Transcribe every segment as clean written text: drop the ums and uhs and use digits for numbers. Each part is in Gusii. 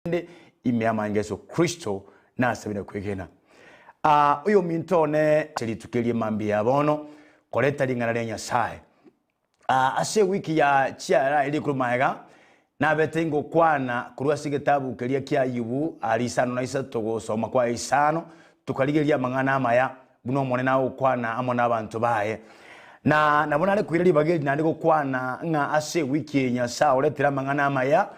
Inde ime y'amanyinga Yeso Kristo nasabire kwegena. Aa, oyominto one ase rituko eria mambia ya bono, koreta ring'ana ria Nyasae. Aa, ase ewiki ya chiara eria korwa magega, nabete ingokwana korwa ase egetabu keria kia Ayubu aria isano na isato gosoma kwa isano, tokarigereria amang'ana amaya buna Omonene agokwana amo nabanto baye. Na nabo nare koira ribaga eri naende gokwana ng'a ase ewiki eye Nyasae oretire amang'ana amaya,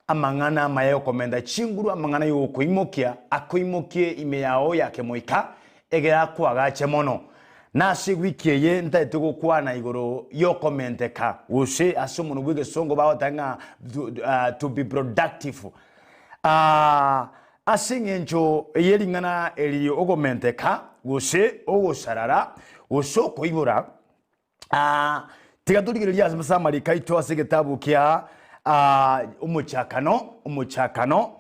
Amang'ana amaya y'okomenta chinguru, amang'ana y'okoimokia, akoimokie ime yao ya kemoika, egere akoagache mono. Na ase ewiki eye ntaete gokwana igoro y'okomenteka, gose ase omonwa bw'egesongo bagoteba ng'a to be productive. Ase eng'encho ye ring'ana eri okomenteka, gose ogosarara, gose okoibora, Ah, tiga torigererie ase amariko aito ase egetabu kia ah, omochakano, omochakano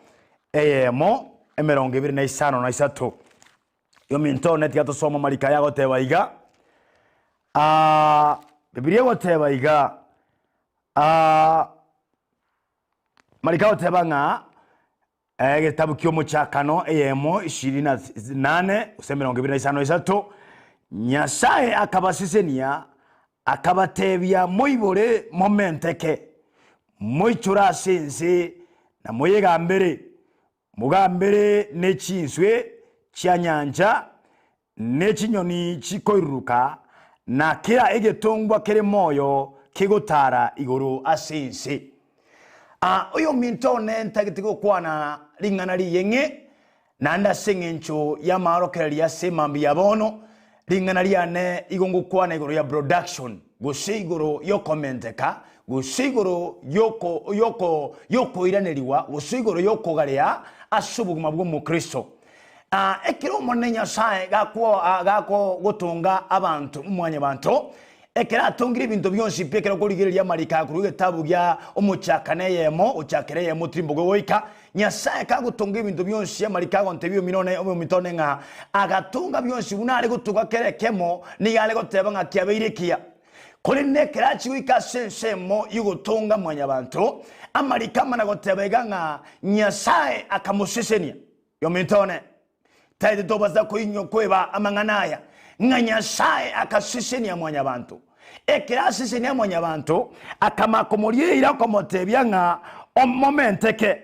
eyemo emerongo ebere na isano na isato. Yominto one tiga tosome amariko aya agoteba iga, ah, Bibilia egoteba iga, ah, amariko agoteba ng'a Egetabu ki'Omochakano eyemo ishirini na nane gose 23, Nyasae akabasesenia, akabatebia, Moibore momenteke, moichore ase ense na moyegambere, mogambere ne chinswe chia nyancha, ne chinyoni chikoiruruka, na kera egetongwa kere moyo kegotaara igoro ase ense. Aa, oyominto one ntagete gokwana ring'ana riyeng'e, naende ase eng'encho y'amaorokererio ase mambia ya bono, ring'ana riane igo ngokwana igoro ya production, gose igoro y'okomenteka, gose igoro y'oko y'oko y'okoiranerigwa, gose igoro y'okogarea ase obogima bw'omokristo. Aa, ekero Omonene Nyasae gakwo aa gakogotonga abanto mwanyabanto, ekero atongire ebinto bionsi pi, ekero okorigereria amariko aya korwa egetabu gia Omochakano eyemo gochakera eyemo tirimboke goika, Nyasae kagotonga ebinto bionsi, amariko agontebia omino one ominto one ng'a agatonga bionsi buna are gotonga kera ekemo, nigo are goteba ng'a kiabeire ekiya. Korende ekero achia goika ase ensemo y'ogotonga mwanyabanto, amariko amana goteba iga ng'a Nyasae akamosesenia. Yominto one, taete tobasa koinywa kweba amang'ana aya, ng'a Nyasae akasesenia mwanyabanto. Ekero asesenia mwanyabanto, akamanya komoria eira okomotebia ng'a omomenteke.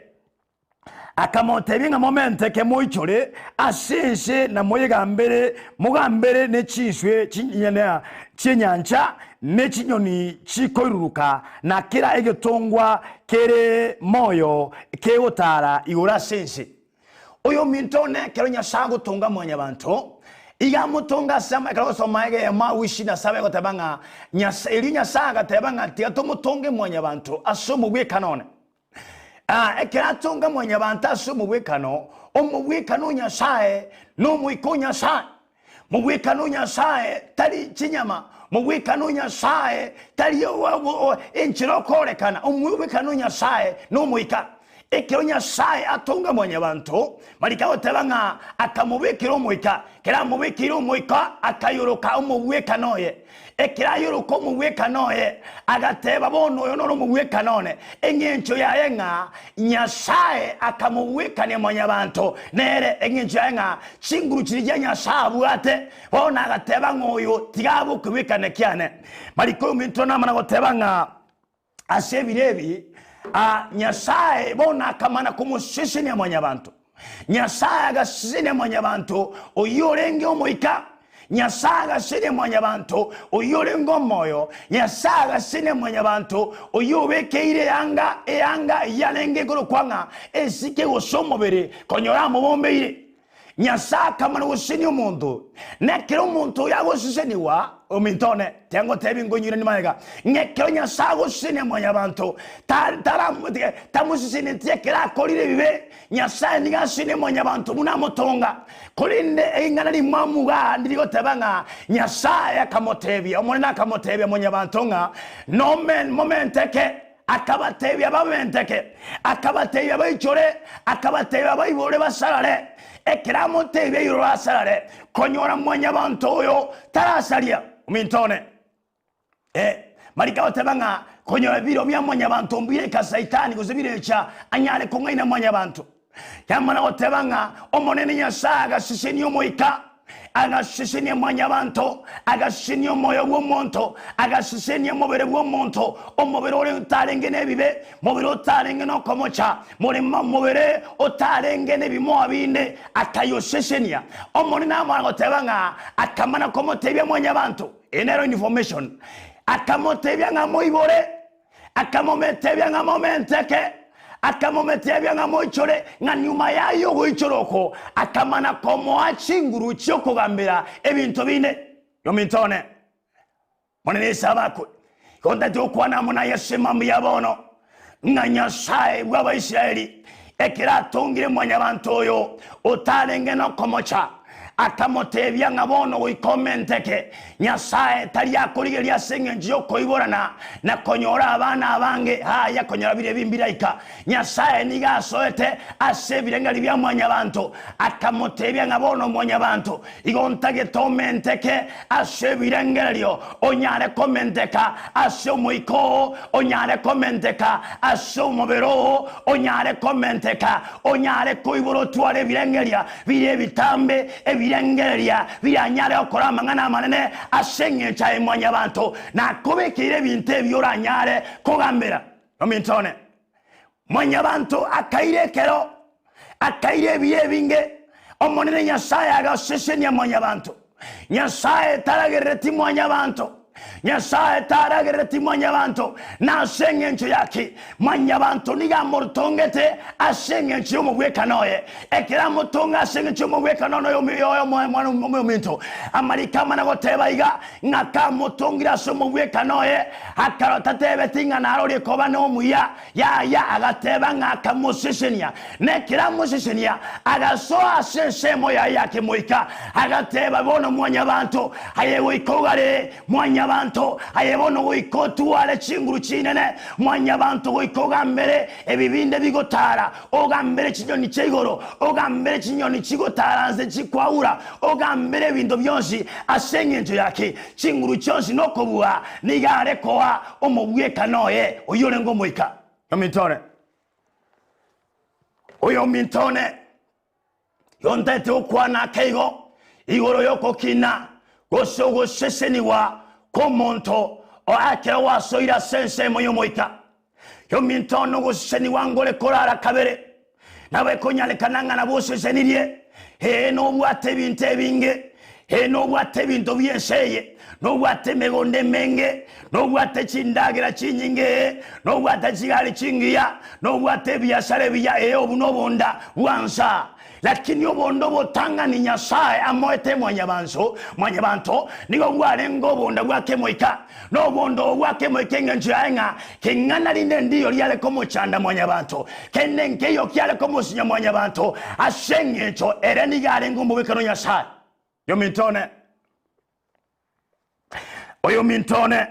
Akamotebia ng'a momenteke moichore ase ense na moyegambere, mogambere ne chinswe chinyene chi'enyancha, ne chinyoni chikoiruruka, na kera egetongwa kere moyo kegotaara igoro ase ense. Oyominto one, ekero Nyasae agotonga mwanyabanto, iga amotonga ase ama, ekero ogosoma egeyemo agwo ishirini na saba egoteba ng'a Nyasa, erio Nyasae agateba ng'a tiga tomotonge mwanyabanto ase omobwekano one. Ah, ekero atonga mwanyabanto ase omobwekano, omobwekano o Nyasae na omoika o Nyasae. Mobwekano o Nyasae tari chinyama, mobwekano o Nyasae tari enchera okorekana, omobwekano o Nyasae na omoika. Ekero Nyasae atonga mwanyabanto, mariko agoteba ng'a akamobekera omoika, ekero amobekeire omoika akayoroka omobwekano oye. Ekero ayoroka omogwekano oye, agateba, Bono oyo noro omogwekano one. Engencho yaye ng'a Nyasae akamogwekania mwanyabanto nere. Engencho yaye ng'a chinguru chiria chia Nyasae abwate, bono agateba ng'a oyo tiga abe okegwekania kiane. Mariko ominto namana goteba ng'a ase ebiro ebi, a Nyasae bono akamana komosesenia mwanyabanto. Nyasae agasesenia mwanyabanto oyio orenge omoika, Nyasae agasesenia mwanyabanto oyio orenge omoyo, Nyasae agasesenia mwanyabanto oyio obekeire eanga, eanga eyio yarenge ekorokwa ng'a esike gose omobere, konyora amobombeire. Nyasae akamana gosesenia omonto, na ekero omonto oyo agosesenigwa, ominto one, tingotebi nkonyoiranie magega, ng'a ekero Nyasae agosesenia mwanyabanto, ta- tara- tamoseseneti ekero akorire ebibe, Nyasae nigo asesenie mwanyabanto buna amotonga. Korende ring'ana rimwamu iga ndirigoteba ng'a Nyasae akamotebia, Omonene akamotebia mwanyabanto ng'a nomen momenteke, Akabatebia bamenteke, akabatebia baichore, akabatebia baibore basarare. Ekero amotebia airore asarare, konyora mwanyabanto oyo tarasaria. Ominto one, eh, marika goteba ng'a Konyora ebiro bia mwanyabanto mbireka Saitani gose birecha anyare kong'aina mwanyabanto. Yamana goteba ng'a Omonene Nyasae agasesenia omoika, agasesenia mwanyabanto, agasesenia omoyo bw'omonto, agasesenia omobere bw'omonto, omobere ore otarenge nebibe, mobere otarenge nokomocha, morema mobere otarenge nebimoa binde, akayosesenia. Omonene amana goteba ng'a akamana komotebia mwanyabanto, eye nero information, akamotebia ng'a moibore, Akamometebia ng'a momenteke, akamometebia ng'a moichore, ng'a nyuma y'ayio ogoichora oko akamana komoa chinguru chi'okogambera ebinto binde. Ominto one, Omonene Yeso abakwe, igo ntagete gokwana amo naye ase mambia ya bono, ng'a Nyasae bw'Abaisraeli, ekero atongire mwanyabanto oyo otarenge nokomocha, Akamotebia ng'a bono goika omenteke, Nyasae tari akorigereria ase engencho y'okoiborana na konyora abana abange, yaya konyora biria ebimbi-raika. Nyasae nigo asoete ase ebirengeri bia mwanyabanto, akamotebia ng'a bono mwanyabanto, igo ntagete omenteke ase ebirengererio, onyare komenteka ase omoika oo, onyare komenteka ase omobere oo, onyare komenteka, onyare koibora otware ebirengeria Bire ebitambe ebirengereria biranyare gokora amang'ana amanene ase engencho aye Mwanyabanto, nakobekeire ebinto ebi oranyare kogambera. Ominto one, Mwanyabanto akaira ekero, akaira ebiya ebinge, Omonene Nyasae agasesenia Mwanyabanto. Nyasae taragerereti Mwanyabanto, Nyasae taragerereti Mwanyabanto, na ase engencho yaki Mwanyabanto nigo amortongete ase engencho y'omogwekano oye. Ekero amotonga ase engencho y'omogwekano one oyominto, amariko amana goteba iga, ng'a kamotongire ase omogwekano oye, akarora tatebeti ng'a narorie koba nomuya, Yaya agateba ng'a akamosesenia, na ekero amosesenia, agasoa ase ensemo yaye ya kemoika, agateba, Bono mwanyabanto, aye goika ogare, mwanyabanto, aye bono goika otware chinguru chinene, mwanyabanto goika ogambere ebibinde bigotara, ogambere chinyoni chia igoro, ogambere chinyoni chigotara nse chikwaura, ogambere ebinto bionsi ase engencho yaki chinguru chionsi nokobua nigo are koa Omogwekano oye oyio orenge omoika. Ominto one, oyominto one, yontaete gokwana ake igo igoro y'okokina gose ogosesenigwa kw'omonto o ekero gwasoire ase ensemo y'omoika. Yominto one ogosesenigwa ngore korara kabere, Nabo ekonyarekana ng'a nabo osesenirie, ee, nobwate ebinto ebinge, ee, nobwate ebinto bi'ense eye, nobwate emegondo emenge, nobwate chindagera chinyinge, ee, nobwate chigari chingiya, nobwate ebiasara ebiya, ee, obu nobonda bwansa. Lakini obonda obotang'ani Nyasae amoete mwanyabanso, mwanyabanto, nigo bwarenge obonda bwa kemoika. Nobondo obo bwa kemoika engencho yaye ng'a king'ana rinde ndiyo riare komochanda mwanyabanto, kende nkeiyo kiare komosinya mwanyabanto, ase engencho ere nigo arenge omobwekano o Nyasae. Oyominto one, oyominto one,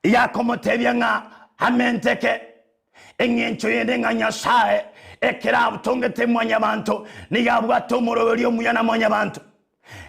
iga akomotebia ng'a amenteke, engencho yende ng'a Nyasae ekero atongete mwanyabanto nigo abwate omoroberio omuya na mwanyabanto.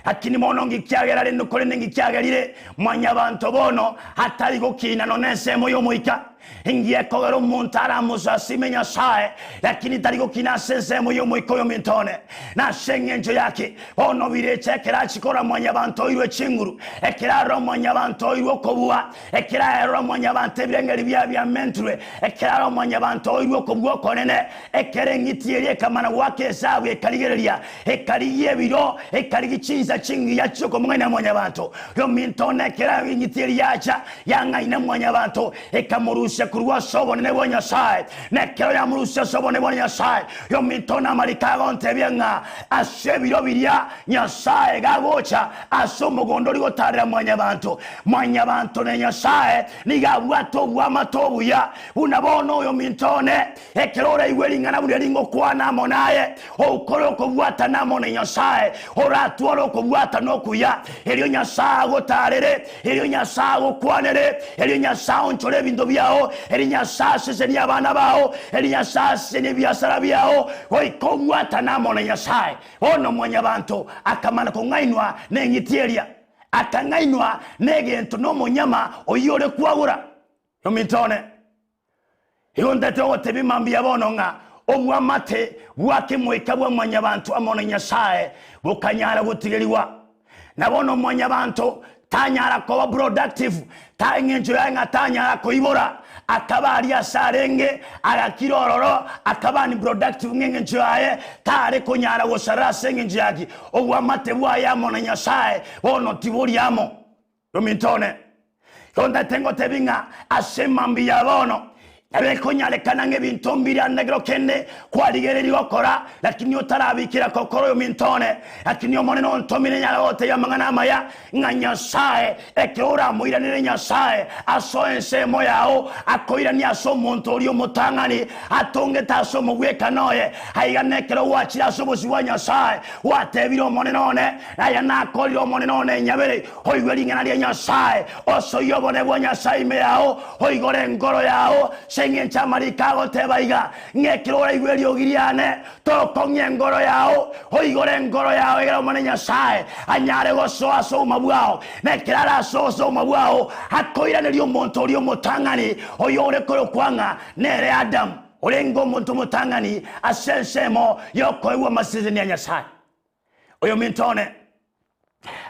Lakini bono ngikiagera rende korende ngikiagerire mwanyabanto bono atari gokina nonya ensemo y'omoika. Engiya ekogera omonto aramosasime Nyasae, lakini tari gokina ase ensemo y'omoika oyominto one. Nase engencho yaki bono birecha ekero achia korora mwanyabanto oirwe chinguru, ekero arora mwanyabanto oirwe okobua, ekero aerora mwanyabanto ebirengeri biaye biamentirwe, ekero arora mwanyabanto oirwe okobua okonene, Ekero eng'iti eria ekamana goaka esabu ekarigereria, ekarigia ebiro, ekarigia chinsa chingiya chi'okomong'aina Mwanyabanto. Yominto one ekero eng'iti eria yacha, yang'aina Mwanyabanto, ekamorusia korwa ase obonene bwa Nyasae. Na ekero yamorusia ase obonene bwa Nyasae, yominto one amariko agontebia ng'a ase ebiro biria Nyasae gagocha ase omogondo oria gotaarera Mwanyabanto. Mwanyabanto na Nyasae nigo abwate obwamate obuya, buna bono oyominto one Ekero oraigwe ring'ana buna eri ngokwana amo naye, okore okobwatana amo na Nyasae, oratware okobwatana okuya, erio Nyasae agotaarere, erio Nyasae agokwanere, erio Nyasae aonchore ebinto biao, erio Nyasae asesenie abana bao, erio Nyasae asesenie ebiasara biao, goika obwatane amo na Nyasae. Bono mwanyabanto akamana kong'ainwa neng'iti eria, akang'ainwa negento nomonyama oyio ore kwagura. Ominto one, igo ntete ogotebia mambia bono ng'a obwamate bwa kemoika bwa mwanyabanto amo na Nyasae bokanyara gotigerigwa. Na bono mwanyabanto tanyara koba productive, ta eng'encho yaye ng'a tanyara koibora, akaba aria ase arenge, agakira ororo, akaba unproductive ng'engencho yaye tare konyara gosarera ase eng'encho yaki? Obwamate bwaye amo na Nyasae bono tibori amo. Ominto one, igo ntagete ngotebi ng'a ase mambia ya bono, nabo ekonyarekana ng'a ebinto mbire ande ekero kende kwarigereiri gokora, lakini otarabikera gokora oyominto one, lakini Omonene ontomire nyare gogotebia amang'ana amaya, ng'a Nyasae, ekero oramoiranere Nyasae asoe ensemo yao, akoiranie ase omonto oria omotang'ani atongete ase omogwekano oye. Aiga nekero gwachire ase obosio bwa Nyasae, gwatebire Omonene one, Aya nakorire Omonene one nyabere, oigwe ring'ana ria Nyasae, osoyie obonene bwa Nyasae ime yao, oigore enkoro yao, ase engencho amariko agoteba iga, ng'a ekero oraigwe eriogi riane, tokong'ia enkoro yao, oigore enkoro yao egere Omonene Nyasae anyare gosoa ase obogima bwao, na ekero arasoe ase obogima bwao, akoiranerie omonto oria omotang'ani, oyore korokwa ng'a nere Adamu, orenge omonto omotang'ani ase ensemo y'okoegwa amaseseni a Nyasae. Oyominto one,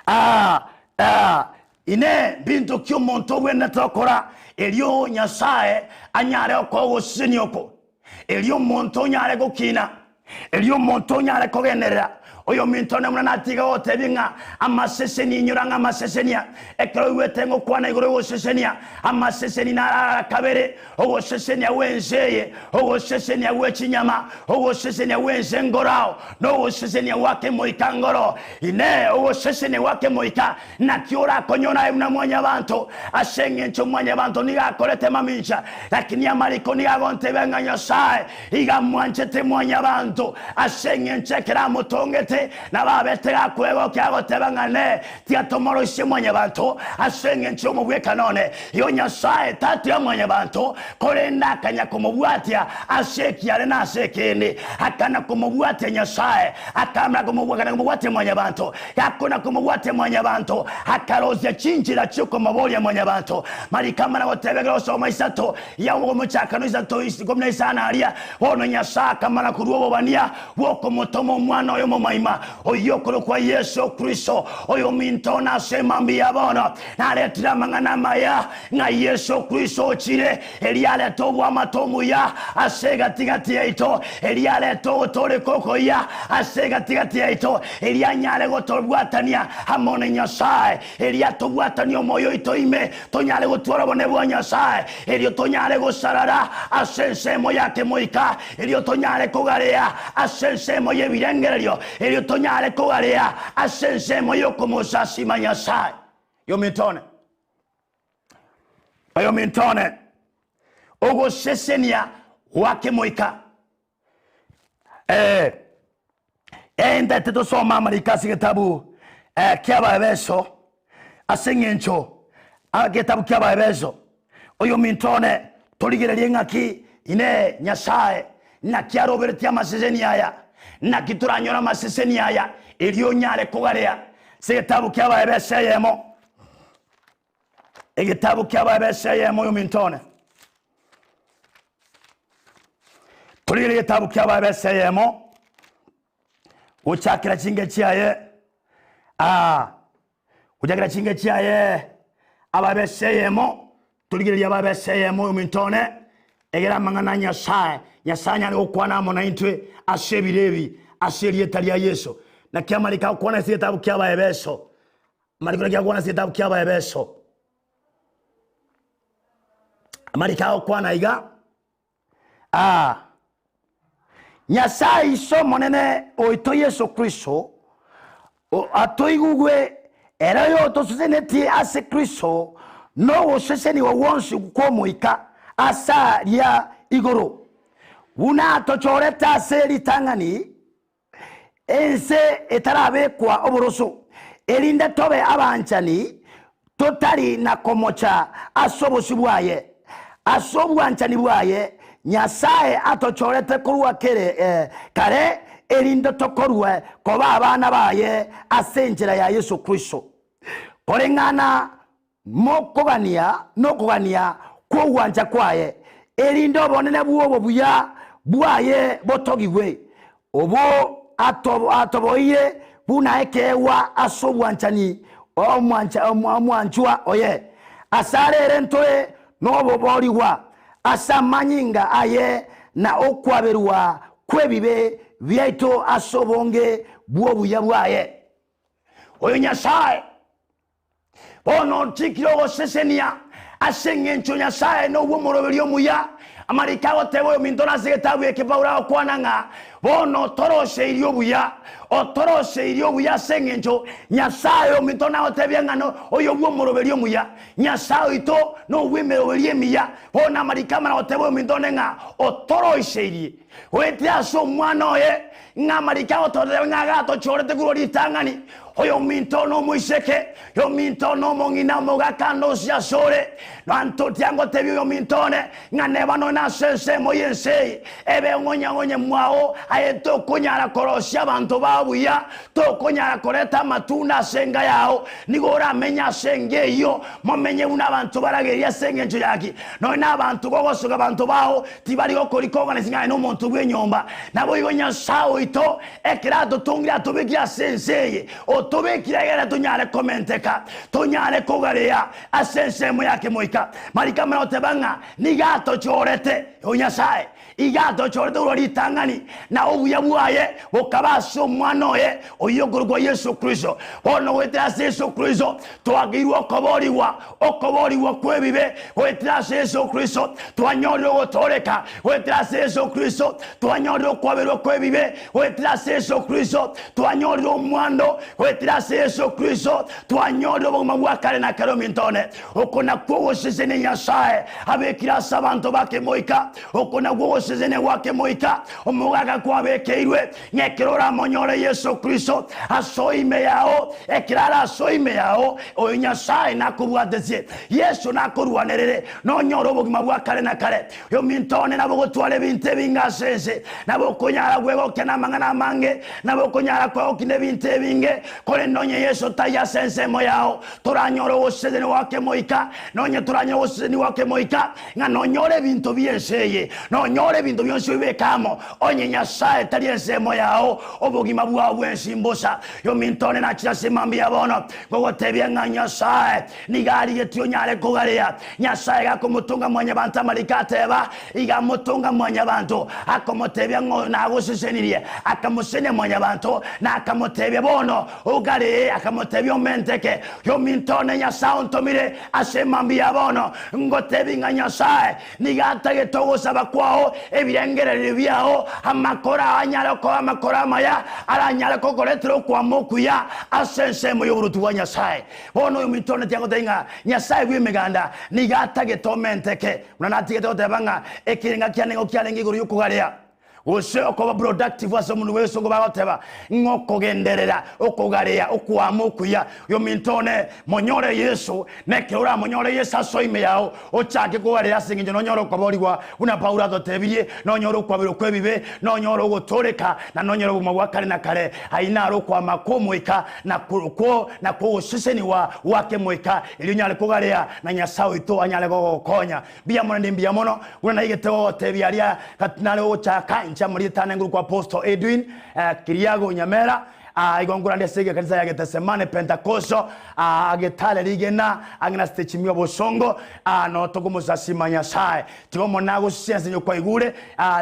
aa, aa, inee, mbinto ki omonto ogwenerete gokora erio Nyasae anyare gokoa ogosesenia oko, erio omonto onyare gokina, erio omonto onyare kogenderera? Oyominto one buna natiga gogotebia ng'a amaseseni, inyora ng'a amasesenia, ekero oigwete ngokwana igoro y'ogosesenia, amaseseni naro ara kabere, Ogosesenia gw'ense eye, ogosesenia gwe chinyama, ogosesenia gw'ense ngorao, na ogosesenia gwa kemoika ngoro. Inee! Ogosesenia gwa kemoika naki orakonyore aye buna mwanyabanto? Ase engencho mwanyabanto nigo akorete mamincha, lakini amariko nigo agontebia ng'a Nyasae iga amwanchete mwanyabanto, ase engencho ekero amotongete nabo abete gakwegokia agoteba ng'a nee Tiga tomoroisie mwanyabanto ase engencho y'omobwekano one. Igo Nyasae tatiga mwanyabanto, korende akanya komobwatia ase ekiare na ase ekende. Akana komobwatia Nyasae, akamana akana komobwatia mwanyabanto. Gakona komobwatia mwanyabanto, akarosia chinchera chi'okomoboria mwanyabanto. Mariko amana goteba ekero gosoma isato ya omochakano isato ikomi na isano aria, Bono Nyasae akamana korua obobania bw'okomotoma Omwana oye omomaima, Oyio okorokwa Yeso Kristo, oyominto one ase emambia ya bono, naretire amang'ana amaya, ng'a Yeso Kristo ochire, erio arete oboamate omuya ase egati-gati yaito, erio arete ogotooreka okoyia ase egati-gati yaito, erio anyare gotobwatania amo na Nyasae, erio atobwatanie omoyo oito ime, tonyare gotwara obonene bwa Nyasae, erio tonyare gosarara ase ensemo ya kemoika, erio tonyare kogarea ase ensemo y'ebirengererio, erio tonyare kogarea ase ensemo y'okomosasima Nyasae. Oyominto one, oyominto one, ogosesenia gwa kemoika. Eh, entete tosome amariko ase egetabu eh, ki'Abaefeso, ase eng'encho egetabu ki'Abaefeso, oyominto one torigererie ng'aki inee Nyasae naki aroberetie amaseseni aya, naki toranyore amaseseni aya erio onyare kogarea ase egetabu ki'Abaefeso eyemo, egetabu ki'Abaefeso eyemo oyominto one. Torigererie egetabu ki'Abaefeso eyemo, gochakera chinge chiaye, aa, gochakera chinge chiaye Abaefeso eyemo, torigererie Abaefeso eyemo oyominto one, egere amang'ana a Nyasae, Nyasae anyare gokwana amo naintwe ase ebiro ebi, ase erieta ria Yeso. Naki amariko agokwana ase egetabu ki'Abaefeso, amariko naki agokwana ase egetabu ki'Abaefeso. Amariko agokwana iga, Aa, Nyasae Ise Omonene oito Yeso Kristo, atoigugwe, ere oyotosesenetie ase Kristo nogosesenigwa gwonsi kw'Omoika ase aria igoro, buna atochorete ase ritang'ani ense etarabekwa oboroso, erinde tobe abanchani totari na komocha ase obosio bwaye. Ase obwanchani bwaye Nyasae atochorete korwa kere kare, erinde tokorwe koba abana baye ase enchera ya Yeso Kristo, koreng'ana mokogania nokogania. kw'ogwancha kwaye, erinde obonene bw'obobuya bwaye botogigwe, obo atoboeire buna ekeegwa ase obwanchani omwanchwa oye. Asare ere ntore noboboorigwa ase amanyinga aye na okwaberwa kw'ebibe biaito ase obonge bw'obuya bwaye. Oyo Nyasae bono otiikire ogosesenia ase engencho Nyasae nobwo omoroberi omuya. Amariko agoteba oyominto nase egetabu eke Paulo agokwana ng'a bono otoroseirie obuya, otoroseirie obuya ase engencho Nyasae oyominto nagotebia ng'a no oyo bw'omoroberi omuya. Nyasae oito nobw'emeroberi emiya. Bono amariko amana goteba oyominto one ng'a otoroiseirie goetera ase Omwana oye, ng'a amariko agototebia ng'a agatochorete korwa ritang'ani, oyominto nomoiseke, oyominto nomong'ina, omogaka ndosie asore. Nanto tiangotebia oyominto one, ng'a neba nonya nase ensemo y'ense eye, ebe ng'onya-ng'onye mwao, aye tokonyara korosia abanto bao buya, tokonyara koreta amatunda ase enga yao, nigo oramenye ase enga eyio, momenye buna abanto baragererie ase engencho yaki. Nonya nabanto gogosoka abanto bao, tibari gokorika oganeti ng'a aye nomonto bw'enyomba. Naboigo Nyasae oito, ekero atotongire atobekire ase ense eye, otobekire egere tonyare komenteka, tonyare kogarea ase ensemo ya kemoika. Mariko amana goteba ng'a nigo atochorete, o Nyasae, iga atochorete korwa ritang'ani, na obuya bwaye bokaba ase Omwana oye, oyio okorokwa Yeso Kristo. Bono goetera ase Yeso Kristo twakeirwe okoboorigwa, okoboorigwa kw'ebibe. Goetera ase Yeso Kristo twanyorire ogotooreka. Goetera ase Yeso Kristo twanyorire okwaberwa kw'ebibe. Goetera ase Yeso Kristo twanyorire omwando. Goetera ase Yeso Kristo twanyorire obogima bwa kare na kare. Ominto one, oko nakwo ogosesenia Nyasae abekire ase abanto ba kemoika. Oko nakwo ogosesenia gwa kemoika omogaka kwabekeirwe, ng'a ekero oramonyore Yeso Kristo asoe ime yao, ekero arasoe ime yao, oyo Nyasae nakobwatesie. Yeso nakorwanerere, nonyore obogima bwa kare na kare. Ominto one nabo ogotwara ebinto ebinge ase ense, nabo okonyara kwegokia namang'ana amange, nabo okonyara kwegokia nebinto ebinge, korende onye Yeso taiyo ase ensemo yao, toranyore ogosesenigwa gwa kemoika, nonye toranyore ogosesenigwa gwa kemoika, ng'a nonyore ebinto bi'ense eye, nonyore ebinto bionsi obibeke amo, onye Nyasae tari ensemo yao, obogima bwao bwensi mbosa. Ominto one nachire ase mambia bono, ngogotebia ng'a Nyasae Nigo arigetie onyare kogarea. Nyasae gakomotonga mwanyabanto amariko ateba, Iga amotonga mwanyabanto, akomotebia ng'a nagosesenirie, akamosenia mwanyabanto, na akamotebia bono ogaree, akamotebia omenteke. Yominto one Nyasae ontomire ase emambia ya bono, ngotebi ng'a Nyasae nigo atagete ogosaba kwao, ebirengererio biao, amakoro ao anyare koba amakoro amaya, aranyare kogoretera okwama okuya ase ensemo y'oboruoti bwa Nyasae. Bono oyominto one tiagotebia ng'a Nyasae bw'Emeganda nigo atagete omenteke, buna natigete goteba ng'a ekerenga kiane nigo kiarenge igoro y'okogarea, gose okoba productive ase omonwa bw'egesongo bagoteba ng'a okogenderera, okogarea, okwama okuya. Oyominto one, monyore Yeso, na ekero oramonyore Yeso asoe ime yao, ochake kogarea ase engencho nonyore okoboorigwa, buna Paulo atotebirie, nonyore okwaberwa kw'ebibe, nonyore ogotooreka, na nonyore obogima bwa kare na kare. Ayio naro okwama kw'Omoika. na korokwo nakwo ogosesenigwa gwa kemoika, erio onyare kogarea, na Nyasae oito anyare gogokonya. Mbuya mono naende mbuya mono, buna naigete gogotebia aria gati nare gochaka, inche amo rieta ane nguru kwa Apostle Edwin Kiriago Nyamera, igo nkorande ase egekanisa ya Getesemane Pentecostal, Getare Rigena, ang'e na Stage Mio Bosongo, no tokomosasima Nyasae. Tiga Omonene agosesenie ase inwe kwaigure,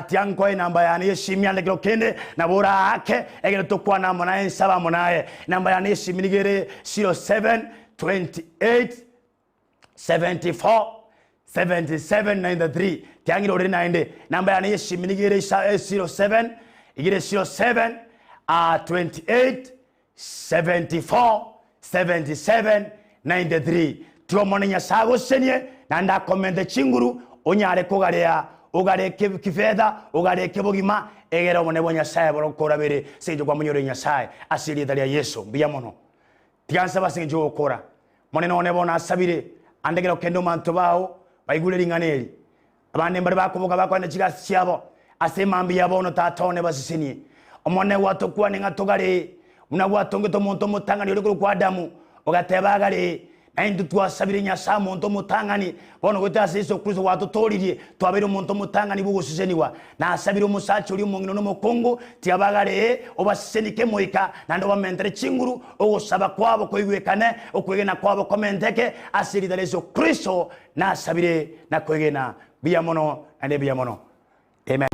tiga nkoe enamba yane y'esimi ande kero kende, nabo oraake, Ekero tokwana amo naye nsabe amo naye. Enamba yane y'esimi nigo ere 07 28 74 77 93. Tiang'ira orere naende. Enamba yane y'esimi nigo ere 07 igere 07 28 74 77 93. Tiga Omonene Nyasae agosesenie, naende akomente chinguru, onyare kogarea, ogare kifetha, ogare kebogima, egere obonene bwa Nyasae borokorabere ase engencho kwamonyorire Nyasae, ase erieta ria Yeso. Mbuya mono. Tiga nsabe ase engencho y'ogokora. Monene one bono asabire, ande kero kende omanto bao baigure ring'ana eri. Abande mbare bakoboka bakoenda chigasi chiabo ase emambia ya bono, Tata one basesenie. Omonene gwatokwane ng'a togaree, buna gwatongete omonto omotang'ani oria korokwa Adamu, ogateba agaree. Na intwe twasabire Nyasae omonto omotang'ani, bono goetera ase Yeso Kristo gwatotooririe, twabeire omonto omotang'ani bw'ogosesenigwa. Nasabire omosacha oria omong'ina na omokungu, tiga bagaree, obasesenie kemoika, naende obamentere chinguru, ogosaba kwabo koigwekane, okwegena kwabo komenteke, ase erieta ria Yeso Kristo nasabire na kwegena. Mbuya mono, naende mbuya mono. Amen.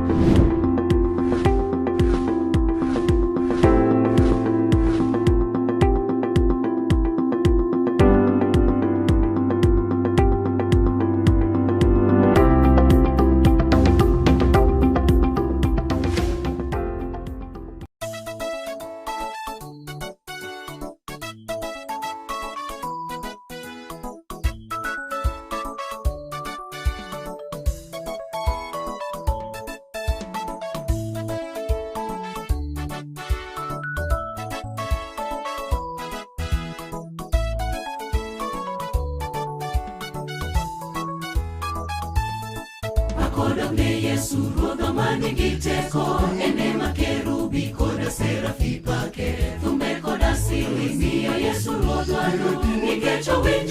Akodok ne Yesu Ruodhwa ma nigi teko, en ema kerubi koda serafi pake, thumbe koda sili miyo Yesu Ruodhwa duong', nikech owinjo.